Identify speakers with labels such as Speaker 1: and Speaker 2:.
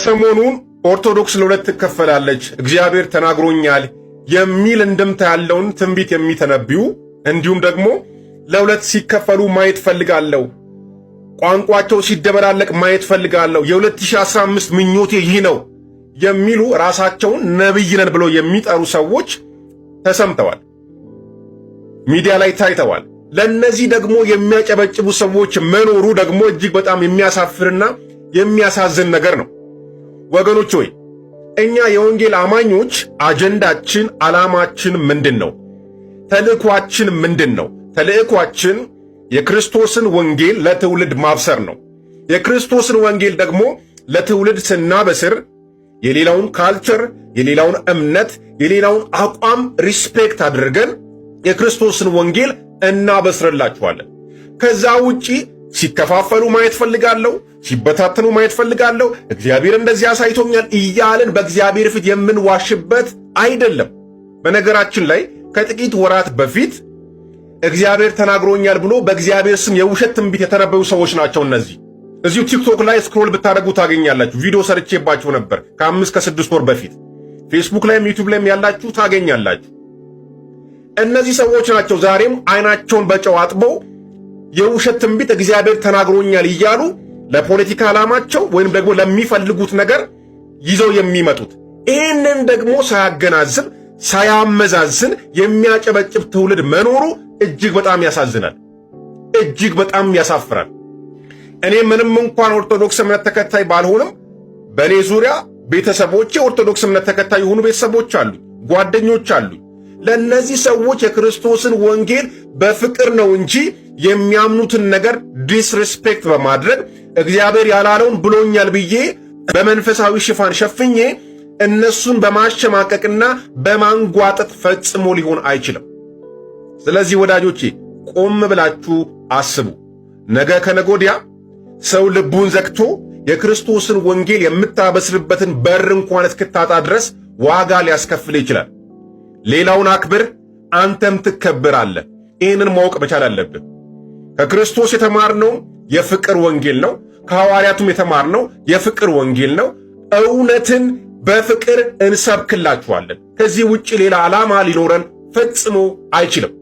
Speaker 1: ሰሞኑን ኦርቶዶክስ ለሁለት ትከፈላለች፣ እግዚአብሔር ተናግሮኛል የሚል እንድምታ ያለውን ትንቢት የሚተነብዩ፣ እንዲሁም ደግሞ ለሁለት ሲከፈሉ ማየት ፈልጋለሁ፣ ቋንቋቸው ሲደበላለቅ ማየት ፈልጋለሁ፣ የ2015 ምኞቴ ይህ ነው የሚሉ ራሳቸውን ነብይ ነን ብለው የሚጠሩ ሰዎች ተሰምተዋል፣ ሚዲያ ላይ ታይተዋል። ለእነዚህ ደግሞ የሚያጨበጭቡ ሰዎች መኖሩ ደግሞ እጅግ በጣም የሚያሳፍርና የሚያሳዝን ነገር ነው። ወገኖች ሆይ፣ እኛ የወንጌል አማኞች አጀንዳችን፣ ዓላማችን ምንድን ነው? ተልእኳችን ምንድን ነው? ተልእኳችን የክርስቶስን ወንጌል ለትውልድ ማብሰር ነው። የክርስቶስን ወንጌል ደግሞ ለትውልድ ስናበስር የሌላውን culture፣ የሌላውን እምነት፣ የሌላውን አቋም respect አድርገን የክርስቶስን ወንጌል እናበስርላችኋለን። ከዛ ውጪ ሲከፋፈሉ ማየት ፈልጋለሁ፣ ሲበታተኑ ማየት ፈልጋለሁ፣ እግዚአብሔር እንደዚህ አሳይቶኛል እያልን በእግዚአብሔር ፊት የምንዋሽበት አይደለም። በነገራችን ላይ ከጥቂት ወራት በፊት እግዚአብሔር ተናግሮኛል ብሎ በእግዚአብሔር ስም የውሸት ትንቢት የተነበዩ ሰዎች ናቸው እነዚህ። እዚሁ ቲክቶክ ላይ scroll ብታደርጉ ታገኛላችሁ። ቪዲዮ ሰርቼባቸው ነበር ከ5 ከ6 ወር በፊት። ፌስቡክ ላይም ዩቲዩብ ላይም ያላችሁ ታገኛላችሁ። እነዚህ ሰዎች ናቸው ዛሬም አይናቸውን በጨው አጥበው የውሸት ትንቢት እግዚአብሔር ተናግሮኛል እያሉ ለፖለቲካ ዓላማቸው ወይም ደግሞ ለሚፈልጉት ነገር ይዘው የሚመጡት። ይህንን ደግሞ ሳያገናዝብ፣ ሳያመዛዝን የሚያጨበጭብ ትውልድ መኖሩ እጅግ በጣም ያሳዝናል፣ እጅግ በጣም ያሳፍራል። እኔ ምንም እንኳን ኦርቶዶክስ እምነት ተከታይ ባልሆንም በእኔ ዙሪያ ቤተሰቦቼ ኦርቶዶክስ እምነት ተከታይ የሆኑ ቤተሰቦች አሉኝ፣ ጓደኞች አሉኝ። ለእነዚህ ሰዎች የክርስቶስን ወንጌል በፍቅር ነው እንጂ የሚያምኑትን ነገር disrespect በማድረግ፣ እግዚአብሔር ያላለውን ብሎኛል ብዬ በመንፈሳዊ ሽፋን ሸፍኜ እነሱን በማሸማቀቅና በማንጓጠጥ ፈጽሞ ሊሆን አይችልም። ስለዚህ ወዳጆቼ፣ ቆም ብላችሁ አስቡ። ነገ ከነገ ወዲያ ሰው ልቡን ዘግቶ የክርስቶስን ወንጌል የምታበስርበትን በር እንኳን እስክታጣ ድረስ ዋጋ ሊያስከፍል ይችላል። ሌላውን አክብር፣ አንተም ትከበራለህ። ይህንን ማወቅ መቻል አለብን። ከክርስቶስ የተማርነው የፍቅር ወንጌል ነው። ከሐዋርያቱም የተማርነው የፍቅር ወንጌል ነው። እውነትን በፍቅር እንሰብክላችኋለን። ከዚህ ውጭ ሌላ ዓላማ ሊኖረን ፈጽሞ አይችልም።